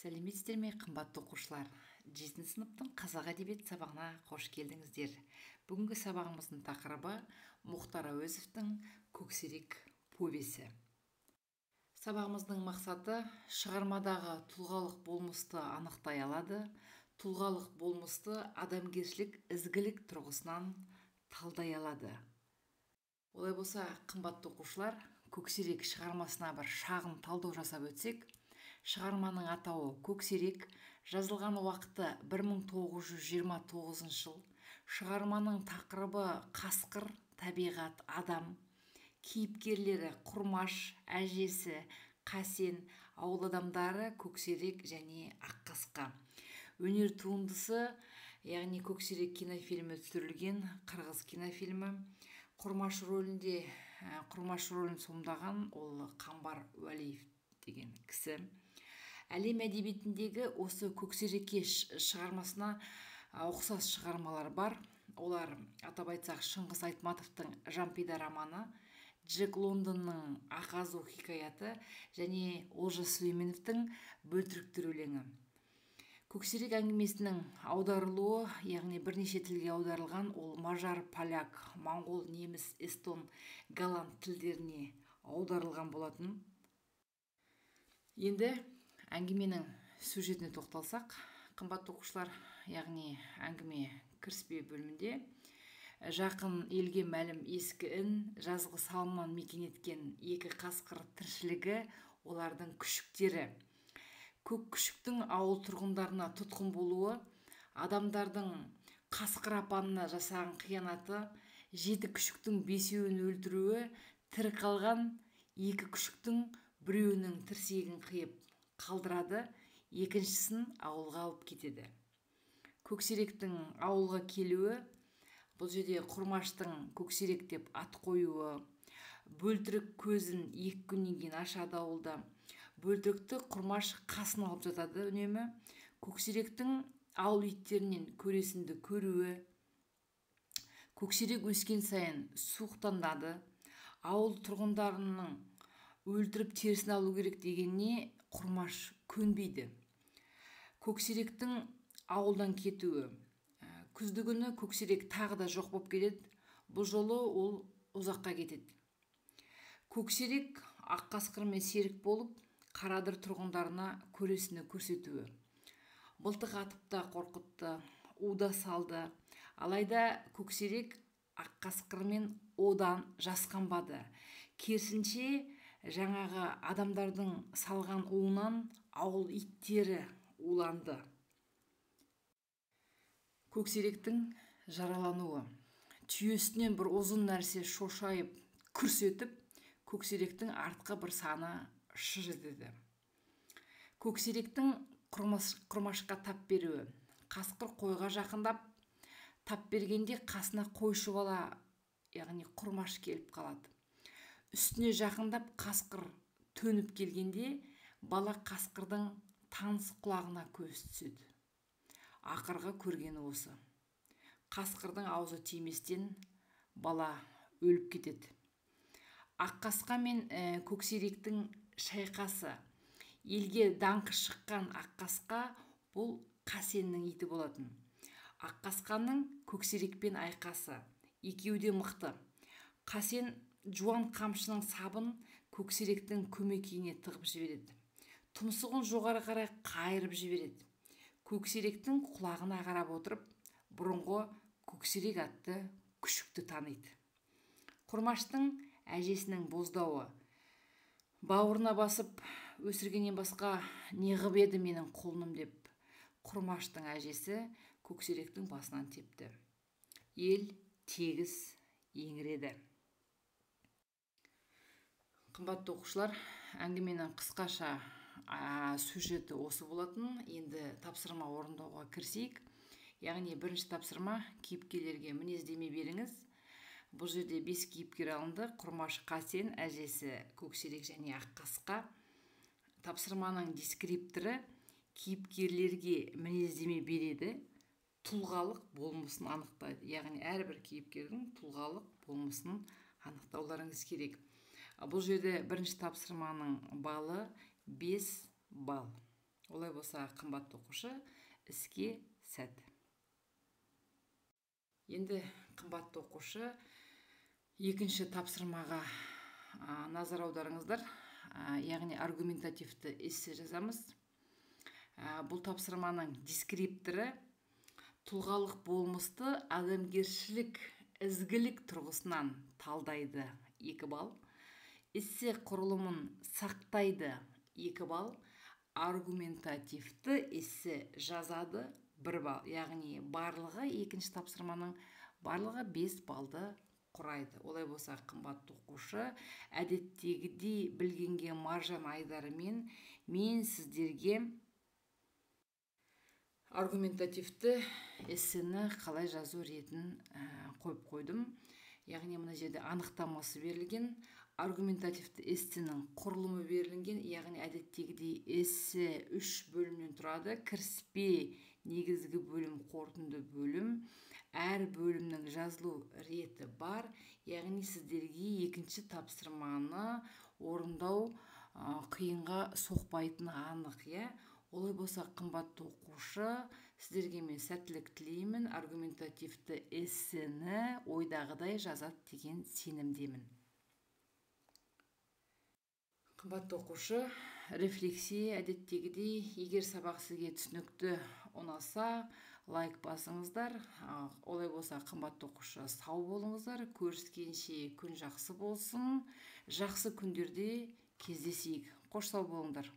Сәлеметсіздер ме, қымбатты оқушылар? 7 сыныптың қазақ әдебиет сабағына қош келдіңіздер. Бүгінгі сабағымыздың тақырыбы Мұхтар Әуезовтің Көксерек повесі. Сабағымыздың мақсаты: шығармадағы тұлғалық болмысты анықтай алады, тұлғалық болмысты адамгершілік ізгілік тұрғысынан талдай алады. Олай болса, қымбатты оқушылар, Көксерек шығармасына бір шағын талдау жасап өтсек. Шығарманың атауы Көксерек, жазылған уақыты 1929 жыл. Шығарманың тақырыбы қасқыр, табиғат, адам. Кейіпкерлері Құрмаш, әжесі, Қасен, ауыл адамдары, Көксерек және Аққасқа. Өнер туындысы, яғни Көксерек кинофильмі түсірілген, қырғыз кинофильмі. Құрмаш рөлінде, Құрмаш рөлін сомдаған ол Қамбар Уәлиев деген кісі. Әлем әдебиетіндегі осы Көксерекке шығармасына ұқсас шығармалар бар. Олар, атап айтсақ, Шыңғыс Айтматовтың Жампида романы, Джек Лондонның Ақ азу хикаяты және Олжас Сүлейменовтің Бөлтіріктер өлеңі. Көксерек әңгімесінің аударылуы, яғни бірнеше тілге аударылған, ол мажар, поляк, моңғол, неміс, эстон, голланд тілдеріне аударылған болатын. Енді әңгіменің сюжетіне тоқталсақ, қымбатты оқушылар, яғни әңгіме кіріспе бөлімінде жақын елге мәлім ескі ін, жазғы салымнан мекен еткен екі қасқыр тіршілігі, олардың күшіктері. Көк күшіктің ауыл тұрғындарына тұтқын болуы, адамдардың қасқыр апанына жасаған қиянаты, 7 күшіктің 5-еуін өлтіруі, тірі қалған 2 күшіктің біреуінің тірсегін қиып қалдырады, екіншісін ауылға алып кетеді. Көксеректің ауылға келуі, бұл жерде Құрмаштың Көксерек деп ат қоюы, бөлтірік көзін 2 күннен кейін ашады ауылда. Бөлтірікті Құрмаш қасына алып жатады үнемі. Көксеректің ауыл иттерінен көресінді көруі, Көксерек өскен сайын суықтандады, ауыл тұрғындарының өлтіріп терісін алу керек дегеніне Құрмаш көнбейді. Көксеректің ауылдан кетуі. Күзді күні Көксерек тағы да жоқ болып келеді. Бұл жолы ол ұзаққа кетеді. Көксерек Аққасқырмен серік болып, Қарадыр тұрғындарына көресіні көрсетуі. Мылтық атып та қорқытты, уда салды. Алайда Көксерек Аққасқырмен одан жасқанбады. Керісінше, жаңағы адамдардың салған уынан ауыл иттері уланды. Көксеректің жаралануы. Түйесінен бір ұзын нәрсе шошайып күрс етіп, Көксеректің артқы бір саны шыж етеді. Көксеректің Құрмашқа тап беруі. Қасқыр қойға жақындап тап бергенде қасына қойшы бала, яғни Құрмаш келіп қалады. Үстіне жақындап қасқыр төніп келгенде бала қасқырдың таныс құлағына көз түседі. Ақырғы көргені осы. Қасқырдың аузы тиместен бала өліп кетеді. Аққасқа мен Көксеректің шайқасы. Елге даңқы шыққан Аққасқа бұл Қасеннің иті болатын. Аққасқаның Көксерекпен айқасы. Екеуі де мықты. Қасен жуан қамшының сабын Көксеректің көмекейіне тығып жібереді. Тұмсығын жоғары қарай қайырып жібереді. Көксеректің құлағына қарап отырып, бұрынғы Көксерек атты күшікті таниды. Құрмаштың әжесінің боздауы. Бауырына басып өсіргеннен басқа неғып еді менің құлыным деп Құрмаштың әжесі Көксеректің басынан тепті. Ел тегіс еңіреді. Қымбатты оқушылар, әңгіменің қысқаша сюжеті осы болатын. Енді тапсырма орындауға кірісейік. Яғни бірінші тапсырма: кейіпкерлерге мінездеме беріңіз. Бұл жерде 5 кейіпкер алынды: Құрмаш, Қасен, әжесі, Көксерек және Аққасқа. Тапсырманың дескрипторы кейіпкерлерге мінездеме береді, тұлғалық болмысын анықтайды. Яғни әрбір кейіпкердің тұлғалық болмысын анықтауларыңыз керек. Бұл жерде бірінші тапсырманың балы 5 балл. Олай болса, қымбатты оқушы, іске сәт. Енді, қымбатты оқушы, екінші тапсырмаға назар аударыңыздар, яғни аргументативті эссе жазамыз. Бұл тапсырманың дескрипторы: тұлғалық болмысты адамгершілік, ізгілік тұрғысынан талдайды, 2 балл; эссе құрылымын сақтайды, 2 балл; аргументативті эссе жазады, 1 балл. Яғни барлығы, екінші тапсырманың барлығы 5 баллды құрайды. Олай болса, қымбатты оқушы, әдеттегідей «Білгенге маржан» айдарымен мен сіздерге аргументативті эссені қалай жазу ретін қойып қойдым. Яғни мына жерде анықтамасы берілген, аргументативті эссенің құрылымы берілген. Яғни әдеттегідей эссе үш бөлімнен тұрады: кіріспе, негізгі бөлім, қорытынды бөлім. Әр бөлімнің жазылу реті бар. Яғни сіздерге екінші тапсырманы орындау қиынға соқпайтыны анық, иә? Олай болса, қымбатты оқушы, сіздерге мен сәттілік тілеймін. Аргументативті эссені ойдағыдай жазады деген сенімдемін. Қымбатты оқушы, рефлексия. Әдеттегідей, егер сабақ сізге түсінікті, ұнаса, лайк басыңыздар. Олай болса, қымбатты оқушы, сау болыңыздар. Көріскенше, күн жақсы болсын, жақсы күндерде кездесейік. Қош, сау болыңдар.